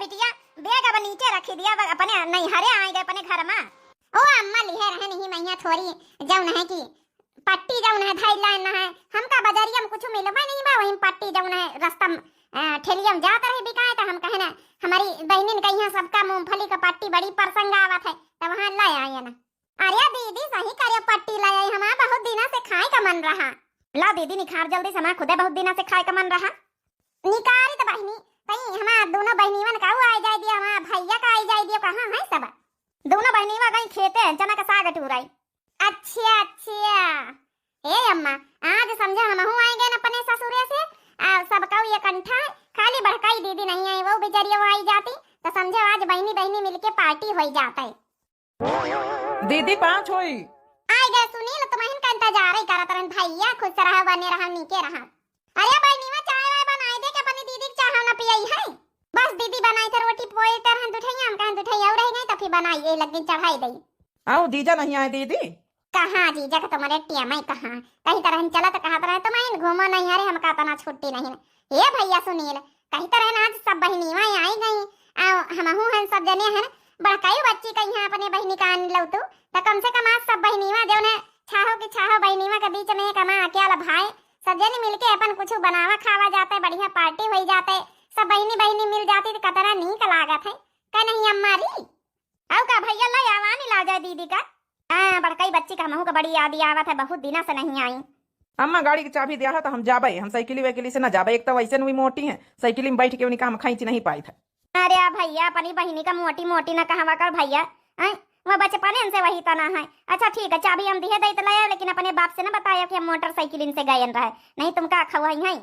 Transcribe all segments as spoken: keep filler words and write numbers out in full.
दिया, bag अब नीचे रखी दिया, अब अपने नैहरे आए गए अपने घर मा। ओ अम्मा, लिहे रहन ही मैया थोरी, जौन है कि पट्टी जौन है धइल लाइन है, हमका बजरिया में कुछ मिलबे नहीं बा, वही पट्टी जौन है रास्ता में, अ, ठेलिया में जात रही बिकाए, तो हम कहे ना, हमारी बहनिन के यहाँ सबका मूंगफली का पट्टी बड़ी पसंद आवत है, तो वहाँ ले आए ना। अरे दीदी, सही करे पट्टी ले आई, हमारा बहुत दिना से खाए का मन रहा। ला दीदी, निखार जल्दी से, हमारा खुदे बहुत दिना से खाए का मन रहा। निकारी तो बहिनी, तई हमार दोनों बहिनीवन का आई जाए दिया, हमार भैया का आई जाए दिया, कहाँ है सब? दोनों बहिनीवा गई खेते, चना का साग टूराई। अच्छा, अच्छा। ए अम्मा, आज समझा हमहू आई गए अपने ससुरे से, आ सब कऊ ये कंठा, खाली बड़काई दीदी नहीं आई, वो बेचारी वो आई जाती, तो समझो आज बहिनी बहिनी मिलके party होई जात है। दीदी, पाँच होई। आइ गए सुनील, तुमहिन का इंतजार ही करत रहन भैया, खुश रहा, बने रहा, नीके रहा। अरे बहिनीवा, चाय वाय बनाई दे के अपनी दीदी के चाह ना पियाई है। बस दीदी बनाई थे रोटी पोए तरहन दुठैया, हम कहन दुठैया और रह गई तो फिर बनाई ये लग चढ़ाई दई। आओ जीजा नहीं आए दीदी। कहाँ जीजा के तुम्हारे टिया माई कहाँ? कहीं तरह चलत कहत रहे तुमहिन घूमो नहीं, अरे हमका तना छुट्टी नहीं। हे भैया सुनील, कही तो रहन आज सब बहिनीवा आई गई, आ हमहू हन सब जने हन, बड़काई बच्ची कही है अपने बहिनी का आन लौटू, तो कम से कम आज सब बहिनीवा जौने छाहो की छाहो बहिनीवा के बीच में एक अमा अकेला भाई, सब जने मिलके अपन कुछ बनावा खावा जाते, बढ़िया party होई जाते, सब बहिनी बहिनी मिल जाती तो कतना नीक लागत है, का नहीं अम्मा री? आउ का भैया, ला आवा नी ला जाए दीदी का। हाँ, बड़काई बच्ची का हमहू का बड़ी याद आवत है, बहुत दिना से नहीं आई। अम्मा गाड़ी की चाबी दिया है तो हम जाबे, हम साइकिली वाइकिली से ना जाबे, एक तो वैसे भी मोटी है, साइकिली में बैठ के उनका हम खींच नहीं पाई था। अरे आ भैया, अपनी बहिनी का मोटी मोटी ना कहवा कर भैया, हैं? वह बचपने से वही तना है। अच्छा ठीक है, चाबी हम दिए दे तो ले आए, लेकिन अपने बाप से ना बताया कि हम मोटरसाइकिल इनसे गए रहे, नहीं तुमका खवाई है।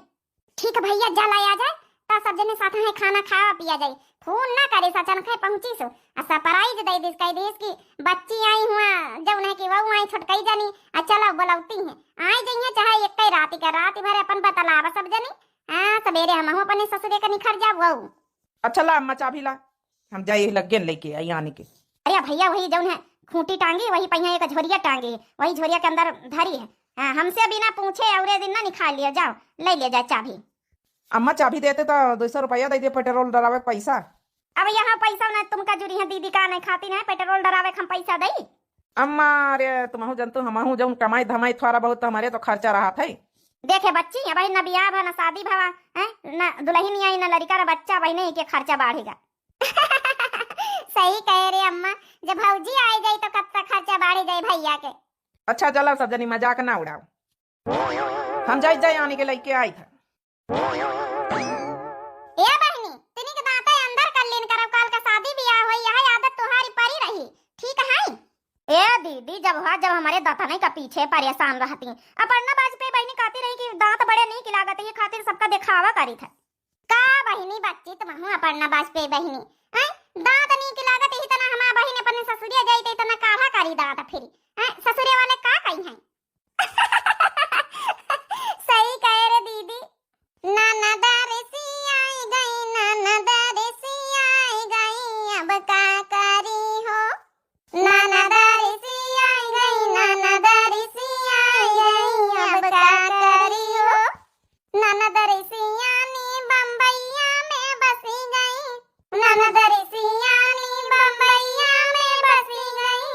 ठीक है भैया, जा ले आ जाए, ता सब जने साथ में खाना खावा पिया जाए। फोन ना करे, सचन खे पहुँची सो, आ surprise दे दिस, कह दिस कि बच्ची आई हुआ, जौन है कि वहू आई छोटकई जानी, आ चलो बुलौती हैं, आई जइहे चाहे एक ही रात का, रात भर अपन बतलावा सब जनी। हाँ, सवेरे हमहू अपने ससुरे के निखर जाब वहू। अच्छा ला अम्मा चाबी ला, हम जाए लग्गेन लेके आई आने के। अरे भैया, वही जौन है खूंटी टांगी, वही पहिया एक झोरिया टांगी, वही झोरिया के अंदर धरी है। हाँ, हमसे बिना पूछे औरे दिन ना निकाल लिया, जाओ ले लिया जाए चाबी। अम्मा चाबी देते तो दो सौ रुपया दे दे पेट्रोल डरावे के पैसा। अब यहाँ पैसा ना तुमका जुरी है दीदी का नहीं खाती ना पेट्रोल डरावे के हम पैसा दई। अम्मा, अरे तुमहू जनतू, हमहू जौन कमाई धमाई थोड़ा बहुत तो हमारे तो खर्चा रहत है। देखे बच्ची, अब न बियाह भा, न शादी भवा, हैं? न दुल्हन आई, न लड़का, न बच्चा, वही नहीं के खर्चा बढ़ेगा। सही कहे रे अम्मा, जब भौजी आई जाई तो कब तक खर्चा बढ़ जाई भैया के। अच्छा चला सब जनी मजाक ना उड़ाओ, हम जाई जाई आने के लेके आई था। ए बहिनी, तनिक दांते अंदर कर लेन करब, काल का शादी बियाह होई, यह आदत तोहारी परी रही, ठीक है? ए दीदी, जब हुआ जब हमारे दांतने का पीछे परेशान रहती, अपर्णा बाजपेयी बहिनी कहती रही कि दांत बड़े नीक लागत, ये खातिर सबका दिखावा करी था। का बहिनी बच्ची तुमहू अपर्णा बाजपेयी बहिनी, हैं? दांत नीक लागत, यही तना हमार बहिन अपने ससुरिया जाई त इतना काढ़ा करी दांत फिर, हैं? ससुरे वाले का कही हैं? सही कहे रे दीदी। ननद रिसियाई गई, ननद रिसियाई गई, अब का करी हो? ननद रिसियाई गई, ननद रिसियाई गई, अब का करी हो? ननद रिसियानी बम्बैया में बसी गई, ननद रिसियानी बम्बैया में बसी गई।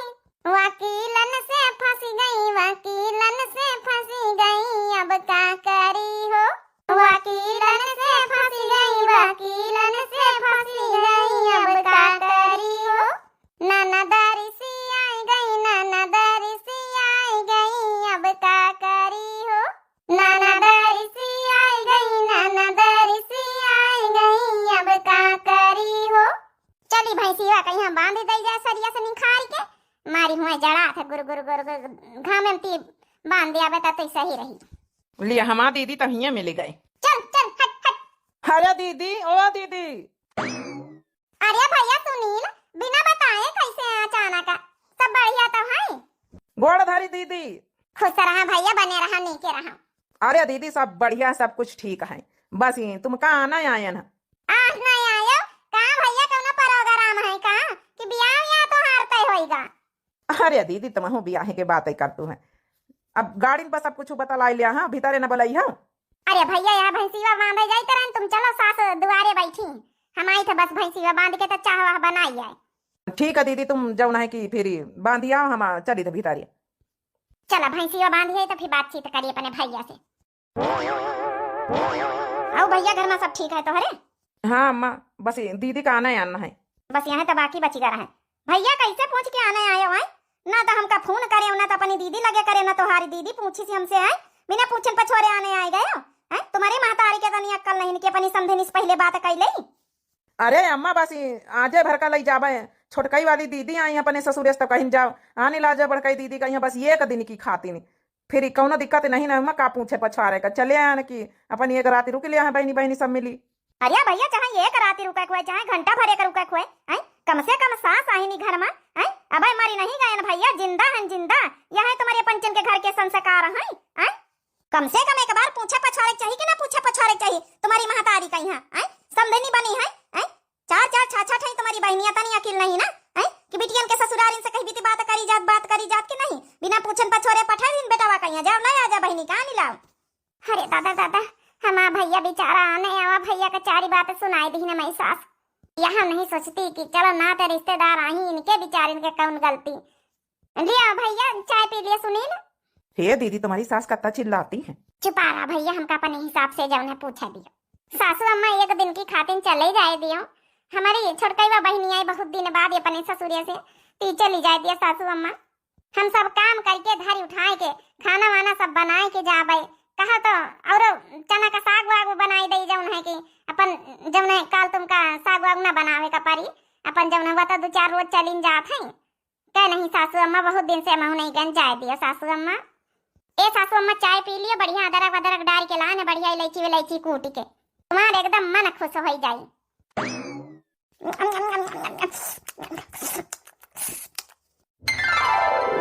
वकीलन से फंसी गई, वकीलन से फंसी गई, अब का करी हो? वकीलन से फंसी गई, वकीलन से फंसी गई, अब का करी हो? ननद रिसियाई गई, ननद रिसियाई गई, अब का करी हो? ननद रिसियाई गई, ननद रिसियाई गई, अब का करी हो? चली भैंसिया कहीं हम बांध दई जाए सरिया से निखार के, मारी हुआ जड़ा था गुर गुर गुर गुर, घामे में ती बांध दिया बेटा तो सही रही। लिया हमार दीदी तो हियां मिली गई। चल चल हट हट। अरे दीदी, ओ दीदी। अरे भैया सुनील, बिना बताए कैसे अचानक? सब बढ़िया तो है? गोड़ धरी दीदी। खुश रहा भैया, बने रहा, नीके रहा। अरे दीदी, सब बढ़िया, सब कुछ ठीक है, बस ये तुमका आना आयन है। आह, नहीं आयो? का भैया, कौनो program है का कि बियाह या तोहार तय होइगा? अरे दीदी, तुमहू बियाहे के बातें करतू है। अब गाड़िन पर सब कुछ बतलाई लिया, हाँ, भीतरे न बोलाई, हाँ। अरे भैया, यहाँ भैंसिया बांधे जाइत रहन, तुम चलो सास दुआरे बैठी, हम आई थे बस भैंसिया बांध के तो चाह वाह बनाई आए। ठीक है दीदी, तुम जौन है कि फिर बांधिया, हम चली थे भीतरी। चला भैंसिया बांधिए तो फिर बातचीत करी अपने भैया से। आओ भैया, घर में सब ठीक है तोहरे? हाँ अम्मा, बस ये दीदी का आना है, आना है। बस यहाँ तो बाकी बची रहे। भैया कैसे पूछ के आने आए हो, हैं? ना तो हमका फोन करे, ना तो अपनी दीदी लगे करे, ना तोहारी दीदी पूछी सी हमसे, हैं? बिना पूछन पछोरे आने आए गए हो, हैं? तुम्हारी महतारी के तनी अक्कल नहीं कि अपनी समझनी से पहले बात कर ले। अरे अम्मा, बस ई आजे भर का लई जाबे। छोटकई वाली दीदी आई अपने ससुरे से, तो कहीं जाओ, आने ला जा बड़कई दीदी का यहाँ बस एक दिन की खातिन। फिर ई कौनो दिक्कत नहीं ना अम्मा, का पूछे पछारे का, चले आए ना कि अपन एक रात रुक लिया है बहनी बहनी सब मिली। अरे भैया, चाहे एक रात रुके के होए, चाहे घंटा भर एक रुके के होए, हैं? कम से कम सास आहिन घर में, हैं? अबे मरी नहीं गए ना भैया, जिंदा हैं जिंदा। यह है तुम्हारे पंचन के घर के संस्कार हैं, हैं? कम से कम एक बार पूछे पछारे चाहिए कि ना पूछे पछारे चाहिए तुम्हारी महतारी का यहाँ, हैं? समझनी बनी है, हैं? चार चार छह छह ठई तुम्हारी बहनिया, तनी अकिल नहीं ना, हैं? कि बिटियन के ससुरारिन से कहीं बीती बात करी जात, बात करी जात कि नहीं? बिना पूछन पछोरे पठा दिन बेटावा का यहाँ, जाओ ले आ जा बहनी का, आनी लाओ। अरे दादा दादा, हमार भैया बेचारा आने आवा, भैया का चारी बात सुनाई दी ना मैं सास। यह हम नहीं सोचती कि चलो ना तो रिश्तेदार आई, इनके बेचारिन के कौन गलती। लिया भैया, चाय पी लिया सुनील। हे दीदी, तुम्हारी सास कत्ता चिल्लाती है। चुपा रहा भैया, हमका अपने हिसाब से जौन है पूछे दियो। सासू अम्मा एक दिन की खातिन चले जाए दियो। हमारी छोटकईवा बहनी आई बहुत दिन बाद अपने ससुरे से, ती चली जाए दिया सासू अम्मा। हम सब काम करके धरी उठाए के, खाना वाना सब बनाए के जाबे। कहा तो और चना का साग वाग बनाई दे, जौन है कि अपन जौन है काल तुमका साग वाग ना बनावे का परी, अपन जौन है वो तो दो चार रोज चलिन जात है। कह नहीं सासू अम्मा, बहुत दिन से हमहू नहीं गन जाए दिया सासू अम्मा। ए सासू अम्मा, चाय पी लियो, बढ़िया अदरक वदरक डाल के लान, बढ़िया इलायची विलायची कूट के, तुम्हार एकदम मन खुश हो जाई।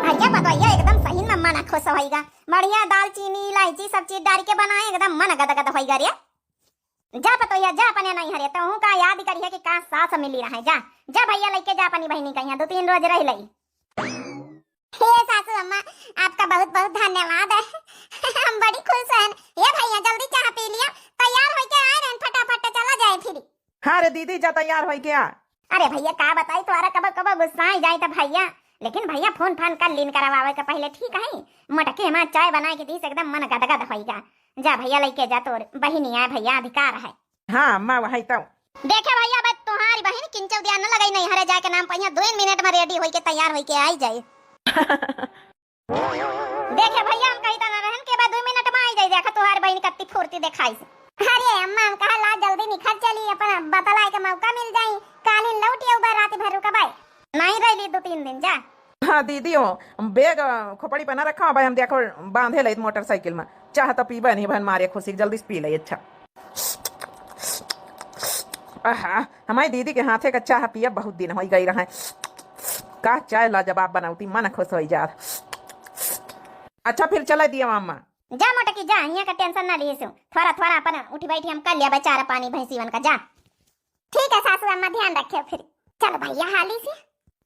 भैया पतोहिया एकदम सही में मन खुश होइगा, बढ़िया दालचीनी इलायची सब चीज डाल के बनाए, एकदम मन गदगद होइगा रे। जा पतोहिया, जा अपने नैहरे, तोहू का याद करिहे कि का सास मिली रहे। जा, जा भैया लइके जा अपनी बहिनी का यहाँ, दो तीन रोज रह लई। हे सासू अम्मा, आपका बहुत बहुत धन्यवाद है। हम बड़ी खुश हैं। ये भैया जल्दी चाह पी लिया, तैयार होके आए रहन, फटाफट चला जाए फिर। हाँ रे दीदी, जा तैयार होके आ। अरे भैया का बताई तोहरा, कबो कबो गुस्सा आ जाए तो भैया, लेकिन भैया फोन फान कर लीन करवावे के पहले, ठीक है? मोटके हमार चाय बनाए के दी से एकदम मन गदगद होइगा। जा भैया लइके जा, तोर बहिनी आए भैया अधिकार है। हाँ अम्मा, वही तो। देखे भैया, बस तुम्हारी बहिन किंचौ दिया न लगाई, नैहरे जाए के नाम पर यहाँ दो मिनट में रेडी होई के तैयार होई के आई जाए। देखे भैया, हम कही तना रहन के बाद दो मिनट में आई जाए, देखा तुम्हारी बहिन कत्ती फुर्ती दिखाई से। अरे अम्मा, हम कहा ला जल्दी निकल चली, अपन बतलाए के मौका मिल जाई, कालिन लौट आऊ बा, रात भर रुकबाई। नहीं रहली दो तीन दिन जा। हाँ दीदी हो, बैग, अ, खोपड़ी पर ना रखा, भाई हम देखो बांधे लइत मोटरसाइकिल में। चाह तो पीबे नहीं, बहन मारे खुशी जल्दी से पी ले। अच्छा, आहा, हमारी दीदी के हाथे का चाह पिया बहुत दिन हो गई रहा है। का चाय लाजवाब बनावती, मन खुश हो जा। अच्छा फिर चला दिया मामा। जा मोटकी जा, यहाँ का टेंशन ना लीसु, थोड़ा थोड़ा अपन उठी बैठी हम कर लिया बेचारा पानी भैंसीवन का। जा ठीक है सासू अम्मा, ध्यान रखे फिर। चल भैया हाली से।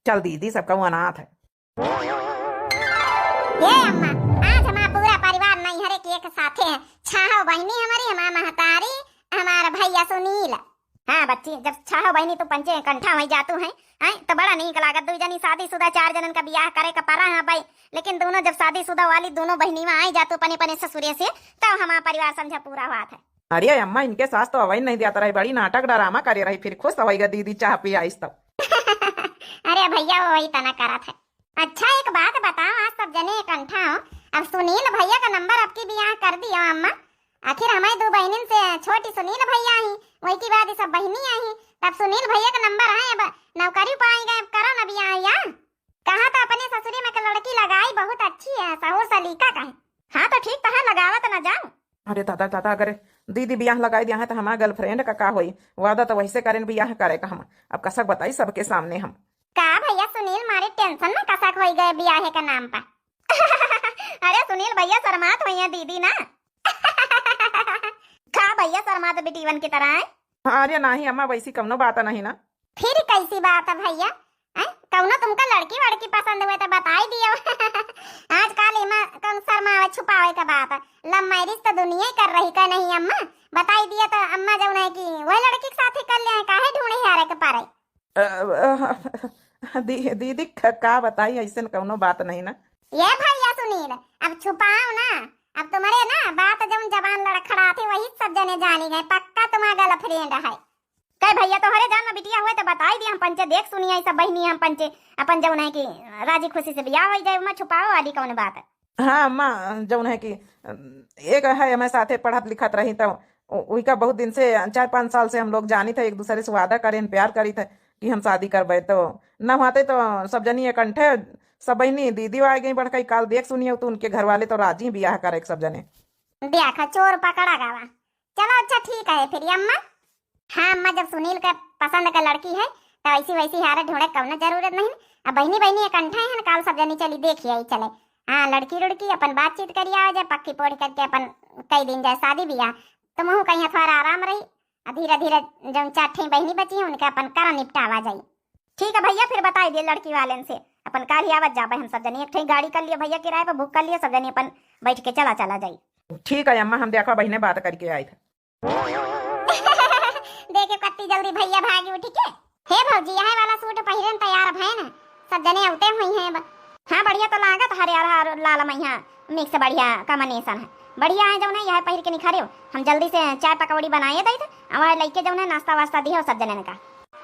चल दीदी, सबका वो अनाथ है। ए अम्मा, आज हमारा पूरा परिवार नैहरे के एक साथे है। छाहो बहिनी हमारी, हमार महतारी, हमार भैया सुनील। हाँ बच्ची, जब छाहो बहिनी तो पंचे कंठा वहीं जातू हैं, हैं, तो बड़ा नीक लागत। दुई जनी शादीशुदा, चार जनन का बियाह करे का परा है भाई, लेकिन दोनों जब शादीशुदा वाली दोनों बहिनी में आई जातू अपने अपने ससुरे से, तब हमारा परिवार समझा पूरा हुआ था। अरे अम्मा, इनके सास तो अवई नहीं दिया रही, बड़ी नाटक डरामा करे रही, फिर खुश होइगा दीदी चाह पी आइस तब। अरे भैया, वो वही तना करत है। अच्छा एक बात बताओ, आज सब जने इकट्ठा हो, अब सुनील भैया का नंबर आपकी बियाह कर दियो अम्मा। आखिर हमारे दो बहनिन से छोटी सुनील भैया ही, वही की बाद सब बहनी आई, तब सुनील भैया का नंबर है, अब नौकरी पाई गए, अब करो ना बियाह या। कहा तो अपने ससुरी में के लड़की लगाई बहुत अच्छी है, सहूर सलीका का है। हाँ तो ठीक तो है, लगावत ना जाओ। अरे दादा दादा, अगर दीदी बियाह लगाई दिया है तो हमारा गर्लफ्रेंड का का होई? वादा तो वैसे करें बियाह करे का हम, अब कसक बताई सबके सामने हम। का भैया सुनील मारे टेंशन में कसक होई गए बियाहे का नाम पर। अरे सुनील भैया शर्मात होई है दीदी ना। का भैया शर्मात बिटीवन की तरह है? अरे नाही अम्मा, वैसी कौनो बात नहीं ना। फिर कैसी बात है भैया? हैं? कौनो तुमका लड़की वड़की पसंद हुए तो बताई दियो। आजकल इमा कौन शर्मावे छुपावे का बात है? लव मैरिज तो दुनिया ही कर रही का नहीं अम्मा? बताई दिया तो अम्मा जौन है कि वही लड़की के साथे कर ले, काहे ढूंढे हारे के पारे। अ, अ, दी-, दीदी क-, का बताई, ऐसन कौनो बात नहीं ना। ये भैया सुनील, अब छुपाओ ना, अब तुम्हारे ना बात जौन जबान लड़खड़ाते वही सब जने जानी गए, पक्का तुम्हारा गर्लफ्रेंड है। कहे भैया तोहरे जान में बिटिया हुए तो बताई दिया, हम पंचे देख सुनिया, ई सब बहिनी हम पंचे अपन जौन है कि राजी खुशी से बियाह हो जाए, मैं छुपाओ वाली कौन बात है। हाँ अम्मा, जौन है कि, अम, एक है हमारे साथे पढ़त लिखत रही तो उ-, उइका बहुत दिन से, चार पाँच साल से हम लोग जानी थे, एक दूसरे से वादा करें, प्यार करी थे कि हम शादी करबे, तो न हुआते तो सब जनी एकंठे, सब बहिनी दीदी आ गई बढ़कई, काल देख सुनियो तो उनके घर वाले तो राजी बियाह करे सब जने। देखा चोर पकड़ा गवा। चलो अच्छा ठीक है फिर अम्मा। हाँ अम्मा, जब सुनील के पसंद के लड़की है तो ऐसी वैसी हारे ढूंढे कौनो जरूरत नहीं। अब बहिनी बहिनी एकंठे हैं, काल सब जनी चली देखी आई चले। हाँ लड़की लड़की अपन बातचीत करी आओ जाए, पक्की पोढ़ी करके अपन कई दिन जाए शादी बियाह। तुमहू कहीं थोड़ा आराम रही, आ धीरे धीरे जौन चार ठे बहिनी बची हैं उनके अपन करा निपटावा जाई। ठीक है भैया, फिर बताई दिए लड़की वाले से, अपन काल ही आवत जाबे हम सब जनी, एक ठे गाड़ी कर लिए भैया किराए पर बुक कर लिए, सब जनी अपन बैठ के चला चला जाई। ठीक है अम्मा, हम देखा बहिने बात करके आई थे। देखे कत्ती जल्दी भैया भागी उठी के। हे भौजी, यह वाला सूट पहिरन तैयार भैन, सब जने अउते हुई हैं अब। हाँ बढ़िया तो लागत हरियर हर लाल मैया, मिक्स बढ़िया combination है, बढ़िया है जौन है यह पहिर के निखारे हो। हम जल्दी से चाय पकौड़ी बनाए दई थे, और लइके जौन है नाश्ता वास्ता दियो सब जने का।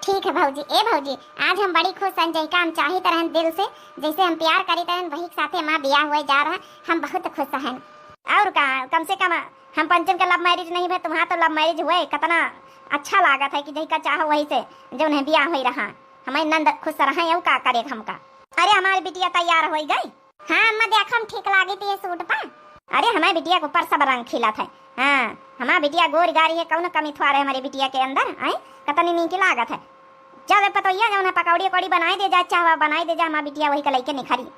ठीक है भौजी। ए भौजी, आज हम बड़ी खुश हन, जैका हम चाहित रहन दिल से, जैसे हम प्यार करीत रहन वही के साथे हमार बियाह हुए जा रहा, हम बहुत खुश हन। और का, कम से कम हम पंचन का love marriage नहीं भे, तुम्हारा तो love marriage हुए, कितना अच्छा लागत है कि जैका चाहो वही से जौन है बियाह होई रहा, हमारी नंद खुश रहा, यू का करे हमका। अरे हमारी बिटिया तैयार होई गई। हाँ अम्मा, देखो हम ठीक लागी थी ये सूट पर। अरे हमारी बिटिया के ऊपर सब रंग खिलत है। हाँ हमारी बिटिया गोरी गारी है, कौन कमी थोड़ा है हमारी बिटिया के अंदर, आए कितनी नीक लागत है। जा रे पतोहिया, जौन है पकौड़ी उकौड़ी बनाई दे जा, चाहवा बनाई दे जा, हमार बिटिया वही के लइके निखरी।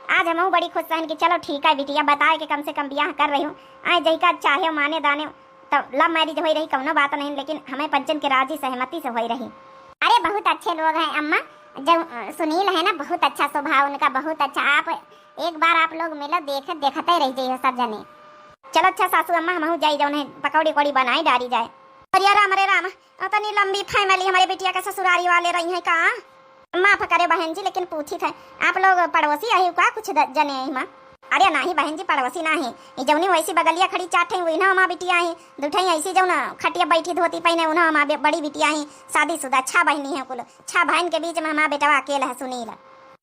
आज हमहू बड़ी खुश रहन कि चलो ठीक है बिटिया, बताए के कम से कम बियाह कर रही हूँ। आए जैका चाहे माने दाने, तो love marriage होई रही, कौनो बात नहीं, लेकिन हमें पंचन के राजी सहमति से होई रही। अरे बहुत अच्छे लोग हैं अम्मा, जब, अ, सुनील है ना, बहुत अच्छा स्वभाव उनका, बहुत अच्छा। आप एक बार आप लोग मिलो, देख, देखते रह जाइए सब जने। चलो अच्छा सासू अम्मा, हमहू जाई, जौन है पकौड़ी उकौड़ी बनाई डारी जाए। अरे राम, अरे राम, इतनी लंबी family हमारे बिटिया के ससुरारी वाले रही हैं का? माफ करे बहन जी, लेकिन पूछी थे, आप लोग पड़ोसी आही का कुछ द-, जने आही माँ? अरे नाही बहन जी, पड़ोसी नाही, ई जौनी वैसी बगलिया खड़ी चार ठे, उन्हा हमार बिटिया आही, दू ठे ऐसी जौन खटिया बैठी धोती पहने, उन्हा हमार बे-, बड़ी बिटिया आही, शादीशुदा, छह बहिनी है कुल, छह बहन के बीच में हमार बेटवा अकेला है सुनील।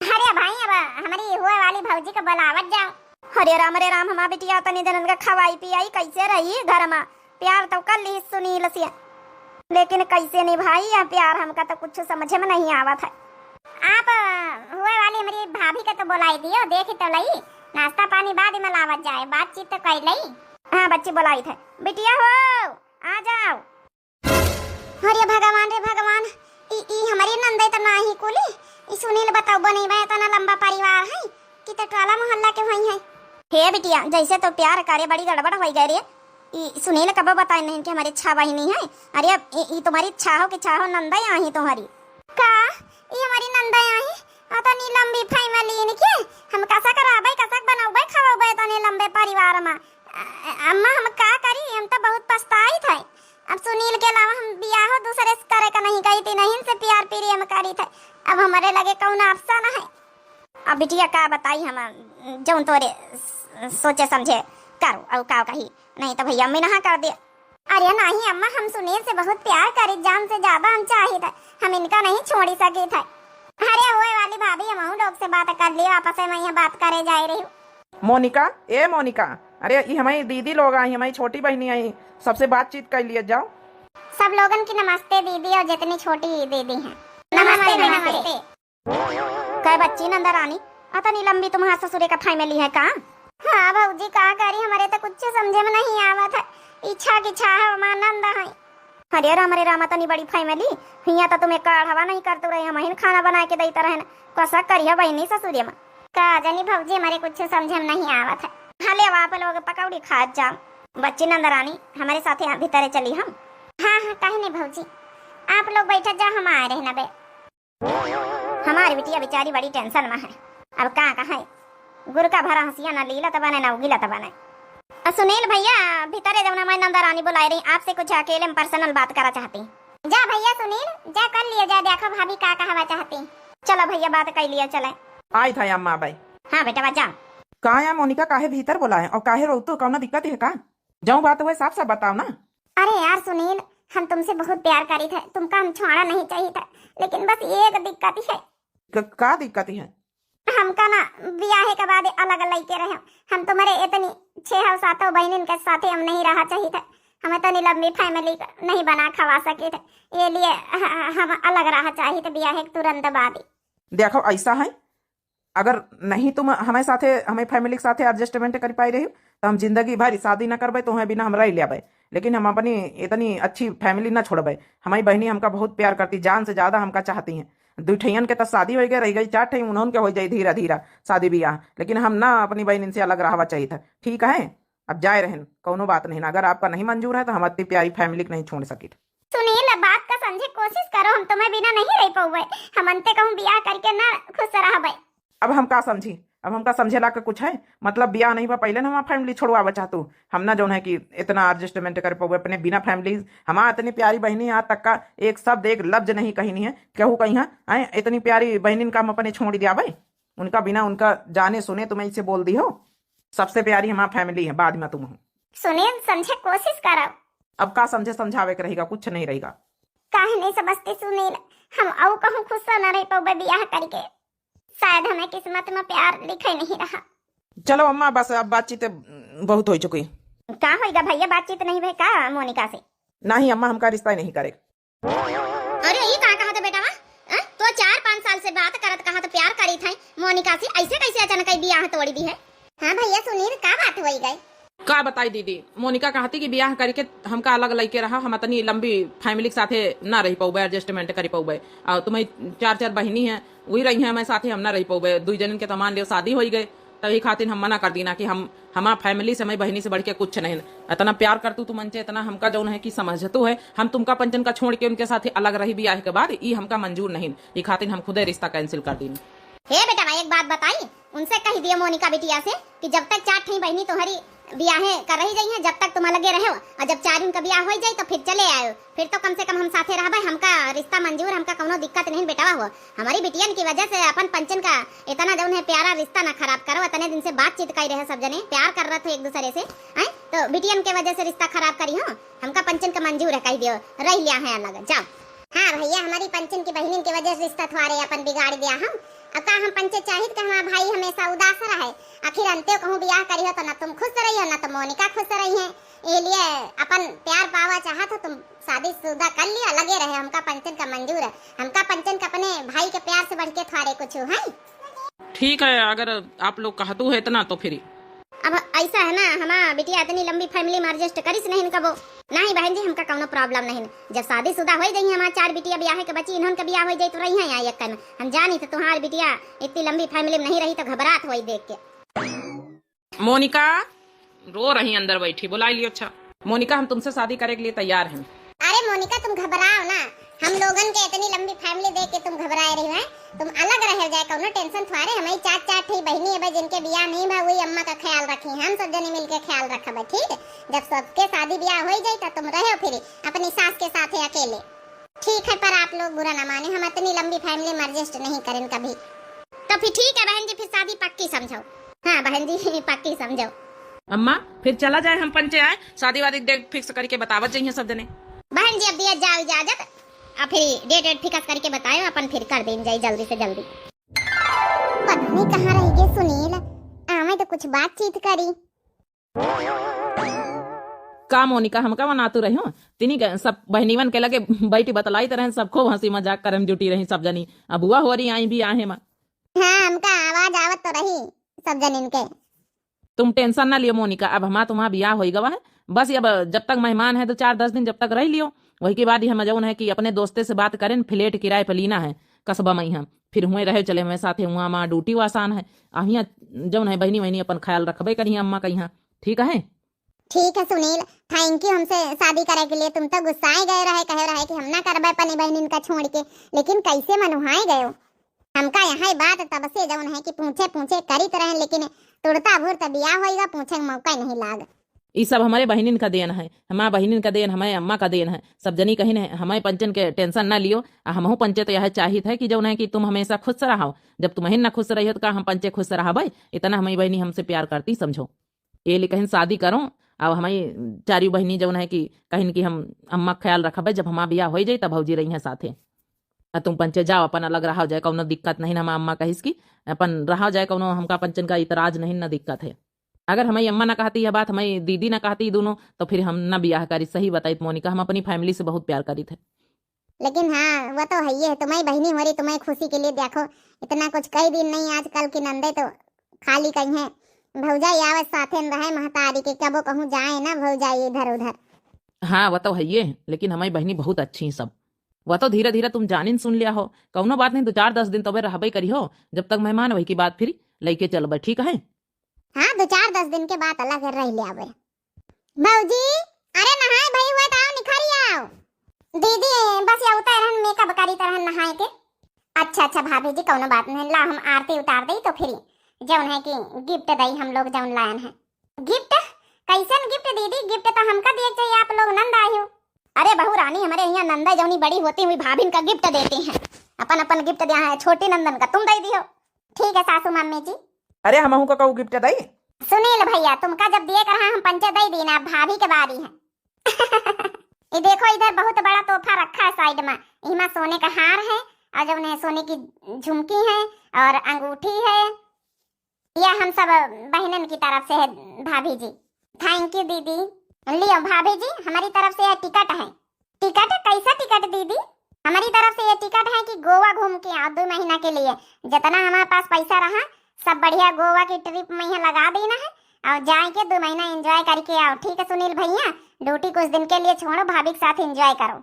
अरे भाई, अब हमारी हुए वाली भौजी को बुलावत जाओ। अरे राम, अरे राम, हमार बिटिया तनी जनन के खवाई पियाई कैसे रही घर में? प्यार तो कर ली सुनील से, लेकिन कैसे निभाई यह प्यार, हमका तो कुछ समझे में नहीं आवत है। आप, अ, हुए वाली हमारी भाभी का तो बुलाई दियो, देख तो लई, नाश्ता पानी बाद में लावत जाए, बातचीत तो कर लई। हाँ बच्ची बुलाई थे, बिटिया हो, आ जाओ। अरे भगवान रे भगवान, ई, ई हमारी नंदे तो नाही कुली, ई सुनील बताओ बनी बा, इतना लंबा परिवार है कि तो टोला मोहल्ला के होई है। हे बिटिया, जैसे तो प्यार करे बड़ी गड़बड़ होई गए रे, ई सुनील कबो बताए नहीं कि हमारी छह बहिनी है। अरे अब ई, ई तुम्हारी छाहो की छाहो नंदे आही तुम्हारी। का? ई हमारी नंदे आही? अतनी लंबी family इनके? हम कसा कराबे, कसा बनौबे, खवौबे इतने लंबे परिवार में? अ-, अम्मा हम का करी, हम तो बहुत पछताई थे। अब सुनील के अलावा हम बियाहो दूसरे से करे का नहीं कही थी, नहीं से प्यार प्रेम करी थे। अब हमारे लगे कौन option है? अब बिटिया का बताई हम, जौन तोरे स-, सोचे समझे करो, और का कही, नहीं तो भैया अम्मी नहा कर दे। अरे नहीं अम्मा, हम सुनील से बहुत प्यार करी, जान से ज्यादा हम चाहित है, हम इनका नहीं छोड़ी सकित है। अरे हुए वाली भाभी, हम लोग से बात कर लियो, आपस में यहाँ बात करे जाए रही। मोनिका, ए मोनिका, अरे ई हमारी दीदी लोग आई, हमारी छोटी बहिनी आई, सबसे बातचीत कर लिए जाओ। सब लोगन की नमस्ते दीदी, और जितनी छोटी दीदी हैं। नमस्ते, नमस्ते, नमस्ते। नमस्ते। कै बच्ची नंदरानी, अतनी लंबी तुम्हार ससुरे का family है का? हाँ भौजी, का करी, हमारे तो कुछ समझे में नहीं आवत है। ई छा की छा है, हमार नंद है। अरे राम, अरे राम, अतनी बड़ी family, हियाँ तो तुम्हें काढ़वा नहीं करते रहे, हम ही खाना बना के देते रहन। कसा करियो बहिनी ससुरे में। का जानी भौजी, हमारे कुछ समझे में नहीं आवत है। हाँ, ले आओ, आप लोग पकौड़ी खात जाओ। बच्ची नंदरानी, हमारे साथे भीतरे चली हम। हाँ, हाँ, काहे नहीं भौजी, आप लोग बैठत जाओ, हम आए रहे ना बे। हमारी बिटिया बेचारी बड़ी tension में है। अब का कहे, गुरका भरा हंसिया ना लीलत बने, ना उगिलत बने। अ, सुनील भैया, भीतरे जौन हमारी नंदा रानी बुलाए रही, आपसे कुछ अकेले में personal बात करा चाहती। जा भैया सुनील, जा कर लिया जा, देखो भाभी का कहवा चाहती। चलो भैया, बात कर लिया चले। आई था अम्मा बाई। हाँ बेटा, जा। का या मोनिका, काहे भीतर बोलाए और काहे रो तू? कौनो दिक्कत है का? जौन बात हुए साफ साफ बताओ ना। अरे यार सुनील, हम तुमसे बहुत प्यार करी थे, तुमका हम छोड़ा नहीं चाहिए था, लेकिन बस एक दिक्कत है। क-, का दिक्कत है? हमका ना बियाहे के बाद अलग लइके रहे। हम तुम्हारे इतनी छह और सातों बहनिन के साथे हम नहीं रहा चाहिए थे। हमें इतनी लंबी family का नहीं बना खवा सके थे, ये लिए ह-, ह-, हम अलग रहा चाहिए थे बियाहे के तुरंत बाद ही। देखो, ऐसा है, अगर नहीं तुम हमें साथे, हमें family के साथे adjustment कर पाई रही, तो हम जिंदगी भर शादी न करबे, तुम्हें बिना हम रह लेबे, लेकिन हम अपनी इतनी अच्छी family न छोड़बे। हमारी बहनी हमका बहुत प्यार करती, जान से ज्यादा हमका चाहती हैं। दुई ठैयन के तो शादी हो गए, रह गई चार ठई, उन्होंने के हो जाए धीरा धीरा शादी ब्याह, लेकिन हम ना अपनी बहनिन से अलग रहवा चाहिए था। ठीक है, अब जाए रहन, कौनो बात नहीं ना, अगर आपका नहीं मंजूर है तो हम इतनी प्यारी family को नहीं छोड़ सकी। सुनील, बात का समझे कोशिश करो, हम तुम्हें बिना नहीं रह पाउबे, हम अंते कहूँ बियाह करके ना खुश रहबे। अब हम का समझी, अब हमका समझे ला के कुछ है? मतलब बियाह नहीं बा, पहले ना हमार family छोड़वावे चाहतू। हम ना जौन है कि इतना adjustment कर पाउबे अपने बिना family। हमार इतनी प्यारी बहनी आज तक का एक शब्द, एक लफ्ज नहीं कही नहीं है, केहू कहीं है, हैं? इतनी प्यारी बहनिन का हम अपने छोड़ दिया भाई, उनका बिना, उनका जाने सुने तुम्हें इसे बोल दी हो। सबसे प्यारी हमार family है, बाद में तुम हो। सुनील, समझे कोशिश करो। अब का समझे, समझावे के रहेगा, कुछ नहीं रहेगा। काहे नहीं समझते सुनील, हम अउ कहूँ खुश न रह पाउबे बियाह करके, शायद हमें किस्मत में प्यार लिखे नहीं रहा। चलो अम्मा, बस अब बातचीत बहुत हो चुकी। का होइगा भैया, बातचीत नहीं भई का मोनिका से? नहीं अम्मा, हमका रिश्ता ही नहीं करे। अरे, ई का कहत बेटवा? हैं? तो चार पाँच साल से बात करत कहत प्यार करी थे मोनिका से, ऐसे कैसे अचानक ही बियाह तोड़ी दी है? हाँ भैया सुनील, का बात होई गए? का बताई दीदी, मोनिका कहती कि बियाह करके हमका अलग लइके रहा, हम इतनी लंबी family के साथे ना रह पाउबे, adjustment कर पाउबे। और तुम्हें चार चार बहनी हैं, वही रही हैं हमारे साथे, हम ना रह पाउबे। दुई जनन के तो मान लियो शादी होई गए, तो यही खातिर हम मना कर दीना कि हम, हमार family से, हमारी बहनी से बढ़ के कुछ नहीं। इतना प्यार करतू तू मन से, इतना हमका जौन है कि समझतू है, हम तुमका पंचन का छोड़ के उनके साथे अलग रही बियाह के बाद, ई हमका मंजूर नहीं। ई खातिर हम खुदे रिश्ता cancel कर दीन। हे बेटा, एक बात बताई, उनसे कह दियो मोनिका बिटिया से कि जब तक चार ठई बहनी तुम्हारी बियाहे कर रही जाई हैं, जब तक तुम अलगे रहो, और जब चार उनका बियाह हो जाए तो फिर चले आयो, फिर तो कम से कम हम साथे रहबे। हमका रिश्ता मंजूर, हमका कौनो दिक्कत नहीं बेटवा हो। हमारी बिटियन की वजह से अपन पंचन का इतना जौन है प्यारा रिश्ता ना खराब करो। इतने दिन से बातचीत कर रहे सब जने, प्यार कर रहे थे एक दूसरे से, हैं? तो बिटियन के वजह से रिश्ता खराब करी हो? हमका पंचन का मंजूर है, कह दियो, रह लिया है अलग, जाओ। हाँ भैया, हमारी पंचन की बहनिन की वजह से रिश्ता थ्वारे अपन बिगाड़ दिया हम। अब का हम पंचे चाहित कि हमारा भाई हमेशा उदास रहे? आखिर अंत्यो कहूँ बियाह करी हो तो ना तुम खुश रही हो, ना तो मोनिका खुश रही है। ये लिए अपन प्यार पावा चाहत हो तुम, शादीशुदा कर लिया, लगे रहे, हमका पंचन का मंजूर है। हमका पंचन का अपने भाई के प्यार से बढ़ के थ्वारे कुछ है। ठीक है, अगर आप लोग कहतू है इतना तो फिर। अब ऐसा है ना, हमार बिटिया इतनी लंबी family में adjust करिस नहीं कबो। नहीं बहन जी, हमका कौनो problem नहीं। जब शादीशुदा हो जाई हमार चार बिटिया, बियाह के बची, इन्हों के बियाह हो जाई तो रही हैं यहाँ एक में। हम जानी थे तुम्हारी बिटिया इतनी लंबी family में नहीं रही तो घबरात होई देख के। मोनिका रो रही अंदर बैठी, बुलाई लियो। अच्छा मोनिका, हम तुमसे शादी करे के लिए तैयार हैं। अरे मोनिका, तुम घबराओ ना, हम लोगन के इतनी लंबी family देख के तुम घबराए रही हो, तुम अलग रह जाए, कौनो tension थ्वारे। हमारी चार चार ठई बहनी है भाई, जिनके बियाह नहीं भा, वही अम्मा का ख्याल रखी हैं, हम सब जने मिलके ख्याल रखबे, ठीक? जब सबके शादी बियाह हो जाए तो तुम रहो फिर अपनी सास के साथ अकेले। ठीक है, पर आप लोग बुरा ना माने, हम इतनी लंबी family में adjust नहीं करें कभी। तो फिर ठीक है बहन जी, फिर शादी पक्की समझो। हाँ बहन जी, पक्की समझो। अम्मा, फिर चला जाए, हम पंचे आए, शादी वादी date fix करके बतावत जाइए सब जने। बहन जी, अब दिया जाओ इजाजत, अब फिर date वेट fix करके बताए, अपन फिर कर देन जाई जल्दी से जल्दी। पता नहीं कहाँ रह गए सुनील, आवे तो कुछ बातचीत करी। का मोनिका, हमका मनातू रही हो? तिनी के सब बहनीवन के लगे बैठी बतलाइत रहन, सब खूब हंसी मजाक करन जुटी रही सब जनी। अब बुआ होरी आई भी आहे मा। हाँ, हमका आवाज आवत तो रही सब जनिन के। तुम tension ना लियो मोनिका, अब हमार तुम्हार बियाह होई गवा है। बस अब जब तक मेहमान है तो चार दस दिन जब तक रह लियो, वही के बाद ही हम जौन है कि अपने दोस्ते से बात करें, flat किराए पे लीना है कस्बा में ही हम। फिर हुए रहे चले हमें साथे, हुआ माँ duty आसान है। आ हियाँ जौन है बहनी वहनी अपन ख्याल रखबे करी अम्मा का यहाँ। ठीक है? ठीक है सुनील, thank you हमसे शादी करे के लिए। तुम तो गुस्साए गए रहे, कहे रहे कि हम ना करबे अपनी बहनिन का छोड़ के, लेकिन कैसे मनुहाए गए हो। हमका यहाँ बात तब से जौन है कि पूछे पूछे करित रहे, लेकिन तुड़ता भूर त बियाह होइगा, पूछे के मौका ही नहीं लाग। ई सब हमरे बहिनिन का देन है, हमार बहिनिन का देन, हमरे अम्मा का देन है। सब जनी कहिन है, हमरे पंचन के tension ना लियो, आ हमहू पंचे तो यह चाहित है कि जौन है कि तुम हमेशा खुश रहो। जब तुमहिन ना खुश रहियो तो का हम पंचे खुश रहबै? इतना हमरी बहिनी हमसे प्यार करती, समझो। ये लिए कहिन शादी करो, अब हमरी चारियों बहिनी जौन है कि कहिन कि हम अम्मा का ख्याल रखबै, जब हमार बियाह होइ जाई तब भौजी रहिहैं साथे। आ तुम पंचे जाओ, अपन अलग रहो जाए, कौनो दिक्कत नहीं। हमार अम्मा कहिस कि अपन रहो जाए, कौनो हमका पंचन का इतराज नहीं, ना दिक्कत है। अगर हमरी अम्मा ना कहती यह बात, हमरी दीदी ना कहती दोनों, तो फिर हम ना बियाह करी। सही बताई तो मोनिका, हम अपनी family से बहुत प्यार करीत है। लेकिन हाँ, वो तो है ही है, तुम्हरी बहिनी हो रही, तुम्हरी खुशी के लिए देखो, इतना कुछ कई दिन नहीं, आजकल की नंदे तो खाली कहिहैं भौजाई आवत साथे न रहे महतारी के, कबो कहूँ जाए ना भौजाई इधर उधर। हाँ, वो तो है ही है, लेकिन हमरी बहिनी बहुत अच्छी हैं सब। वो तो धीरे धीरे तुम जानिन सुन लिया हो, कौनो बात नहीं, दो चार दस दिन तबे रहबे करी हो, जब तक मेहमान वही की बात फिर लइके चलबे, ठीक है? हाँ, दो चार दस दिन के बाद अलग रह लिया बे। भौजी, अरे नहाए भई हुए तो आओ, निखरी आओ। दीदी, बस या उतर रहन, makeup करी तरहन नहाए के। अच्छा, अच्छा भाभी जी, कौनो बात नहीं, ला हम आरती उतार दई तो फिर जौन है कि gift दई हम लोग जौन लायन है। Gift? कैसन gift दीदी? Gift तो हमका दिए के चाहिए, आप लोग नंद आई हो। अरे बहू रानी, हमरे यहाँ नंदा जौनी बड़ी होती हुई भाभिन का gift देती हैं, अपन अपन gift दिया है, छोटी नंदन का तुम दे दियो। ठीक है सासू मम्मी जी। अरे हमहू का कहू gift दई? सुनील भैया, तुमका जब दिए के रहा हम पंचे दे दी ना, भाभी के बारी है। ये देखो इधर बहुत बड़ा तोहफा रखा है side में, इमा सोने का हार है और जौन है सोने की झुमकी है और अंगूठी है। यह हम सब बहिनन की तरफ से है भाभी जी। Thank you दीदी। लियो भाभी जी, हमरी तरफ से यह ticket है। Ticket? कैसा ticket दीदी? हमरी तरफ से ये ticket है कि गोवा घूम के आओ दो महीना के लिए। जितना हमारे पास पैसा रहा, सब बढ़िया गोवा की trip में यहाँ लगा देना है और जाए के दो महीना enjoy करके आओ। ठीक है सुनील भैया, duty कुछ दिन के लिए छोड़ो, भाभी के साथ enjoy करो।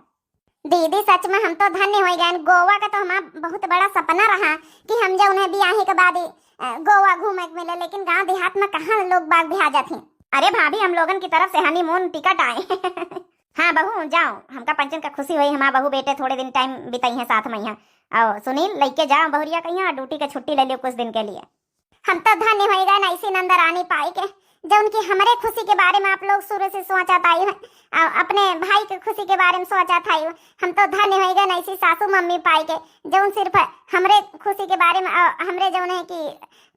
दीदी सच में हम तो धन्य होइ गएन। गोवा का तो हमार बहुत बड़ा सपना रहा कि हम जौन है बियाहे के बाद ही, अ, गोवा घूमे के मिले, लेकिन गांव देहात में कहाँ लोग बाग बिहा जात हैं। अरे भाभी, हम लोगन की तरफ से honeymoon ticket आए। हाँ बहू, जाओ, हमका पंचन का खुशी होई, हमार बहू बेटे थोड़े दिन time बिताई हैं साथ में यहाँ। और सुनील, लइके जाओ बहुरिया कहिया और duty के छुट्टी ले लियो कुछ दिन के लिए। हम तो धन्य होइ गएन ऐसी नंदरानी पाई के, जौन कि हमरे खुशी के बारे में आप लोग शुरू से सोचत आई हैं, आ, अपने भाई के खुशी के बारे में सोचत आई हो। हम तो धन्य होइ गएन ऐसी सासू मम्मी पाई के, जौन सिर्फ हमरे खुशी के बारे में, आ, हमरे जौन है कि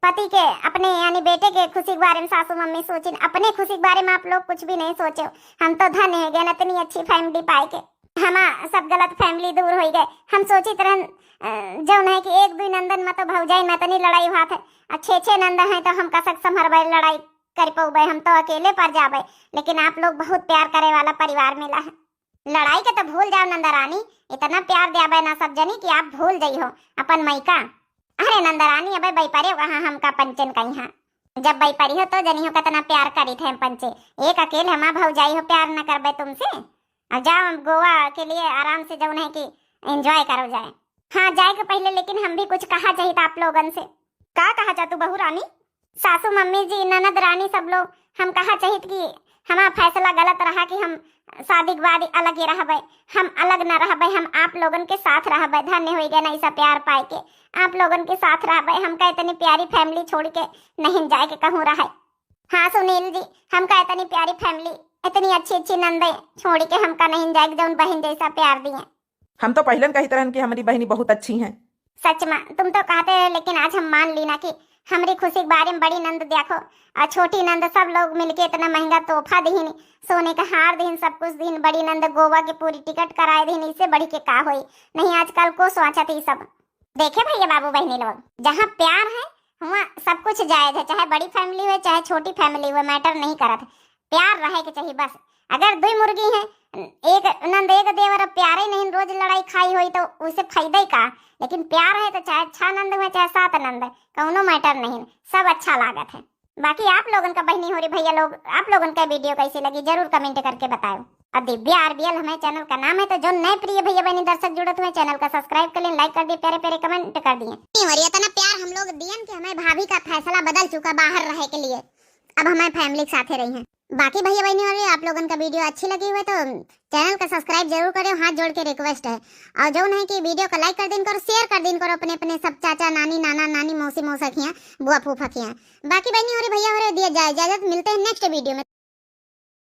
पति के, अपने यानी बेटे के खुशी के बारे में सासू मम्मी सोचिन, अपने खुशी के बारे में आप लोग कुछ भी नहीं सोचे हो। हम तो धन्य होइ गएन इतनी अच्छी family पाई के। हमा सब गलत family दूर होइ गए। हम सोचित रहन, अ, जौन है कि एक दुई नंदन में तो भौजाई में इतनी लड़ाई हुआ थे, आ छे छे नंदन है तो हम कसक संभरबे, लड़ाई कर पउबे, हम तो अकेले पर जाबे, लेकिन आप लोग बहुत प्यार करे वाला परिवार मिला है। लड़ाई के तो भूल जाओ नंदरानी, इतना प्यार द्याबे ना सब जनी कि आप भूल जइहो अपन मइका। अरे नंदरानी, अबे बैपरे कहाँ हमका पंचन कहिया। जब बैपरी हो तो जनी हो कितना प्यार करी थे पंचे। एक अकेले हमार भौजाई हो प्यार न करबे तुमसे। अब जाओ अब गोवा के लिए आराम से जौन है कि enjoy करो जाए। हाँ, जाए के पहले लेकिन हम भी कुछ कहा चाहित आप लोगन से। का कहा चाहतू बहू रानी? सासू मम्मी जी, ननद रानी सब लोग, हम कहा चाहित कि हमार फैसला गलत रहा कि हम शादी के बाद अलग ही रहबे। हम अलग ना रहबे, हम आप लोगन के साथ रहबे। धन्य होइ गए ना ऐसा प्यार पाए के, आप लोगन के साथ रहबे। हमका इतनी प्यारी family छोड़ के नहीं जाए के कहूँ रहे। हाँ सुनील जी, हमका इतनी प्यारी family, इतनी अच्छी अच्छी नंदे छोड़ के हमका नहीं जाए के, जौन बहन जैसा प्यार दिए। हम तो पहिलन कहित रहन कि हमरी बहिनी बहुत अच्छी हैं। सच में, तुम तो कहते रहे, लेकिन आज हम मान ली ना कि हमरी खुशी के बारे में बड़ी नंद देखो और छोटी नंद, सब लोग मिलके इतना महंगा तोहफा दिहिन, सोने का हार दिहिन, सब कुछ दिहिन, बड़ी नंद गोवा के पूरी टिकट कराए दिहिन, इससे बढ़ी के का होई? नहीं, आजकल को सोचत ई सब। देखे भैया बाबू बहिनी लोग, जहाँ प्यार है, वहाँ सब कुछ जायज है, चाहे बड़ी family हुए, चाहे छोटी family हुए, matter नहीं करत है। प्यार रहे के चाहिए बस। अगर दुई मुर्गी हैं, एक नंद एक देवर, अब प्यारे नहीं, रोज लड़ाई खाई होई तो उसे फायदा ही का? लेकिन प्यार है तो चाहे छह नंद हुए, चाहे सात नंद, कौनो matter नहीं, सब अच्छा लागत है। बाकी आप लोगन का बहिनी हो रही भैया लोग, आप लोगन का video कैसी लगी जरूर comment करके बताओ। और दिव्या आरबीएल हमारे channel का नाम है, तो जो नए प्रिय भैया बहनी दर्शक जुड़त हुए channel का subscribe कर लें, like कर दिए, प्यारे प्यारे comment कर दिए। नहीं हो रही इतना प्यार हम लोग दियन कि हमारे भाभी का फैसला बदल चुका बाहर रहे के लिए, अब हमारे family के साथे रही हैं। बाकी भैया बहनी हो रही आप लोगन का video अच्छी लगी हुए तो channel का subscribe जरूर करें, हाथ जोड़ के request है। और जौन है कि video का like कर दिन करो, share कर दिन करो अपने अपने सब चाचा नानी, नाना नानी, मौसी मौसा खिया, बुआ फूफा खिया। बाकी बहनी हो रही भैया हो रहे दिया जाए इजाजत, मिलते हैं next video में।